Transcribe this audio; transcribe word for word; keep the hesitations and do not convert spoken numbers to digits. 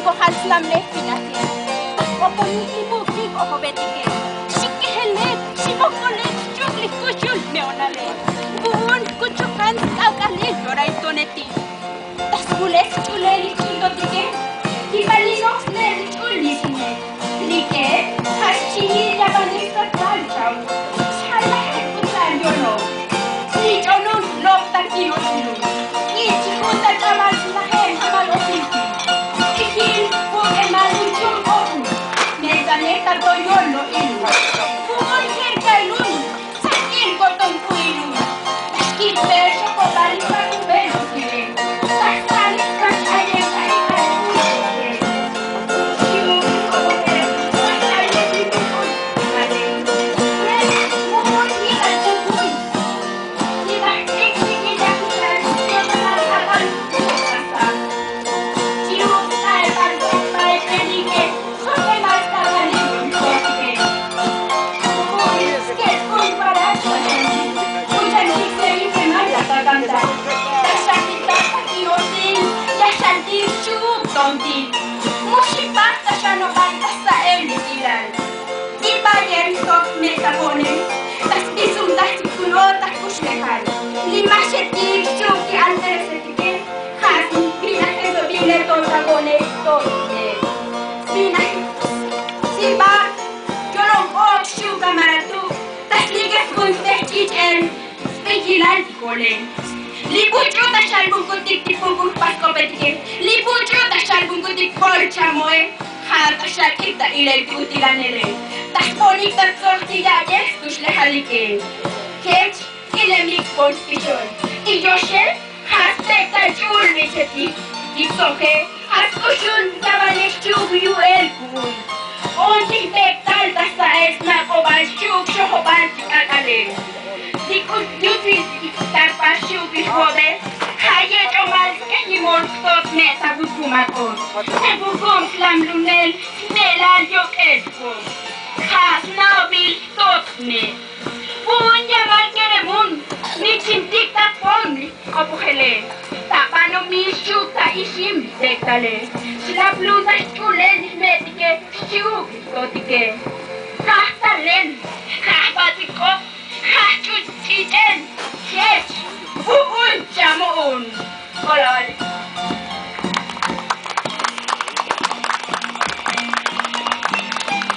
Kojal slamlej tinajil. Taq k'oponik li muk'li k'ojobetike, xikejele, ximokole xchuk li kuxul me'onale. Vu'un jkun chukan sk'abk'alil yorail toneti. Ta skulej sch'ulel li ch'ultotike, kibalinoj sle li ch'ul li sine. Like ja' xchi'il yabanej ta tal chau. Xjalajeb k'utzal yoloj. Li ch'onun lok' ta ki'osilun. K'ich' chi jun ta ch'abal slajem jamal osilti. Ch'ijil juk'emal li ch'ul k'opu. Mesanej ta toyol lo'ilun. Jun jerkailun. Sakil koton ku'ilun. Xkilpe xokobal li pakubel osilel. Tajsali kach aye ta ik'al. Mu xipaj ta xa nobal ta sa'el li tilal. Ibayen tok me' ta po'ne ta sbisumtaj ti kuno ta kuxlejal. Li ma xetik xchuk ti anteresetike ja' sbinajesobile to ta po'ne to sbinaj sibaj yolon k'ok xchuk ta maratu ta slikej jun stej ch'ich'el. Sp'ijilal ti kole li buch'u ta xalbunkutik ti pukul pask'opetike. Li buch'u ta xalbunkutik kol chamoe. Ja' ta xak'ik ta ilel ti utilanele ta sponik ta tzoj ti ya'yej stuxlejalike. Jech kilemik pon spichol. Iyoxe ja' spek ta ch'ul michetik. Itzoje ja' sk'uxul yabanej xchuk yu'el ku'un. On ti jbektal ta sa'el snak'obal xchuk xojobal ti k'ak'alel. Li k'ut yutzil ta pax xchuk ixbobe. Ja' yech'omal skejimon jtot me' ta bukum ak'ot ta bukum slamlunel. Sme'lal yok'el jk'o ja' sna'obil jtot me'. Vu'un yamal keremun. Michimtik ta pon li k'opojele ta banomil xchuk ta ixim li bektale. Xlaplun ta xch'ulel li jme'tike xchi'uk li jtotike. Jajtalen jajbatik k'op jajch'uch' ch'ich'el jech vu'un chamo'un. Kolol.